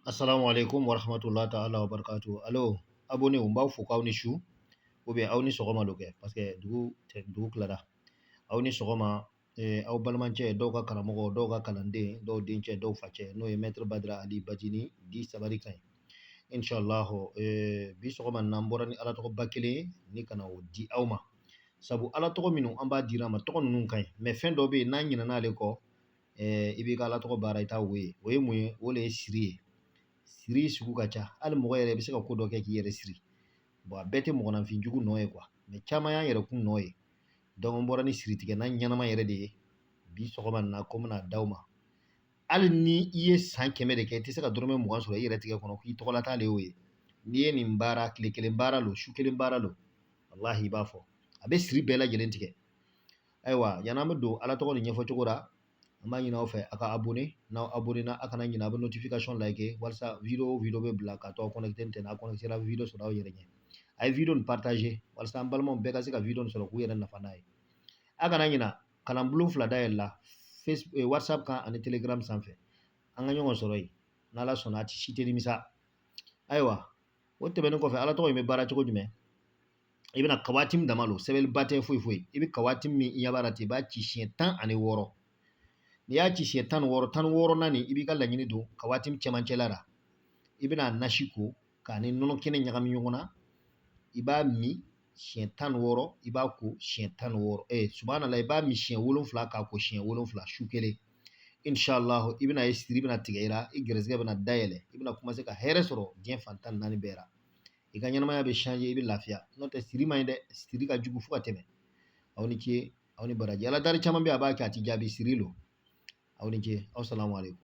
Assalamu alaikum warahmatullahi ta'ala wa barakatuh. Allo, abonné n b'aw fo k'aw ni su ou bien aw ni sɔgɔma do kɛ parce que dugu tɛ dugu tilara. Aw ni sɔgɔma, aw balimacɛ, dɔw ka karamɔgɔ, dɔw ka kalanden, dɔw dencɛ, dɔw facɛ, n'o ye maître Badara Ali Bajini di sabari kan ye. Inshallah, bi sɔgɔma n'an bɔra ni Ala tɔgɔba kelen ye ni ka na o di aw ma. Sabu Ala tɔgɔ minnu an b'a dira ma, tɔgɔ ninnu ka ɲi, mais fɛn dɔ bɛ yen, n'an ɲinɛna ale kɔ, i b'i ka Ala tɔgɔ baara, i t'a wo ye. O ye mun ye? O le ye siri ye. Siri sugu ka ca. Hali mɔgɔ yɛrɛ i bɛ se ka ko dɔ kɛ k'i yɛrɛ siri. Bon, a bɛɛ tɛ mɔgɔninfin jugu nɔ ye quoi, mais caman y'an yɛrɛ kun nɔ ye. Donc n bɔra ni siritigɛna ɲɛnama yɛrɛ de ye bi sɔgɔma nin na, ko n bɛna d'aw ma. Hali ni i ye san 100 de kɛ, i tɛ se ka dɔrɔmɛ 20 sɔrɔ i yɛrɛ tigɛ kɔnɔ k'i tɔgɔlata le y'o ye. N'i ye nin baara, tile kelen baara lo, su kelen baara lo, walahi i b'a fɔ a bɛ siri bɛɛ lajɛlen tigɛ. Ayiwa, yan'an bɛ don Ala tɔgɔ nin ɲɛfɔ cogo la, an b'a ɲini aw fɛ a ka abonné. N'aw abonné na, a kana ɲinɛ, a bɛ notification like walasa vidéo o vidéo bɛ bila k'a to aw connecté tɛ, n'a connecté la, vidéo sɔrɔ aw yɛrɛ ɲɛ. A ye vidéo nin partager walasa an balimaw bɛɛ ka se ka vidéo nin sɔrɔ k'u yɛrɛ nafa n'a ye. A kana ɲina, kalanbulon fila dayɛlɛ la Facebook, WhatsApp kan ani Telegram sanfɛ. An ka ɲɔgɔn sɔrɔ yen n'Ala sɔnna, a ti si tɛ nimisa. Ayiwa, o tɛmɛnen kɔfɛ, Ala tɔgɔ in bɛ baara cogo jumɛn? I bɛna kawatim dama lo, sɛbɛnniba tɛ foyi foyi. I bɛ kawatim min i ɲɛ b'a la ten, i b'a ci siɲɛ 16. N'i y'a ci siɲɛ 16, 16nan nin, i b'i ka laɲini don kawatim cɛmancɛla la. I bɛna nasi ko k'a ni nɔnɔ kɛnɛ ɲagami ɲɔgɔn na, i b'a min siɲɛ 16, i b'a ko siɲɛ 16. Subhanallah, i b'a min siɲɛ 7 k'a ko siɲɛ 7 su kelen. Inshallah, i bɛna ye siri bɛna tigɛ i la, i gɛrɛsɛgɛ bɛna dayɛlɛ, i bɛna commencer ka hɛrɛ sɔrɔ diɲɛ fan 14 bɛɛ la. I ka ɲɛnamaya bɛ changer, i bɛ lafiya. N'o tɛ, siri man ɲi dɛ, siri ka jugu fo ka tɛmɛ. Aw ni ce, aw ni baraji. Ala dari caman bɛ yen, a b'a kɛ, a ti jaabi, siri lo. Aw ni ce, aw salamu aleykum.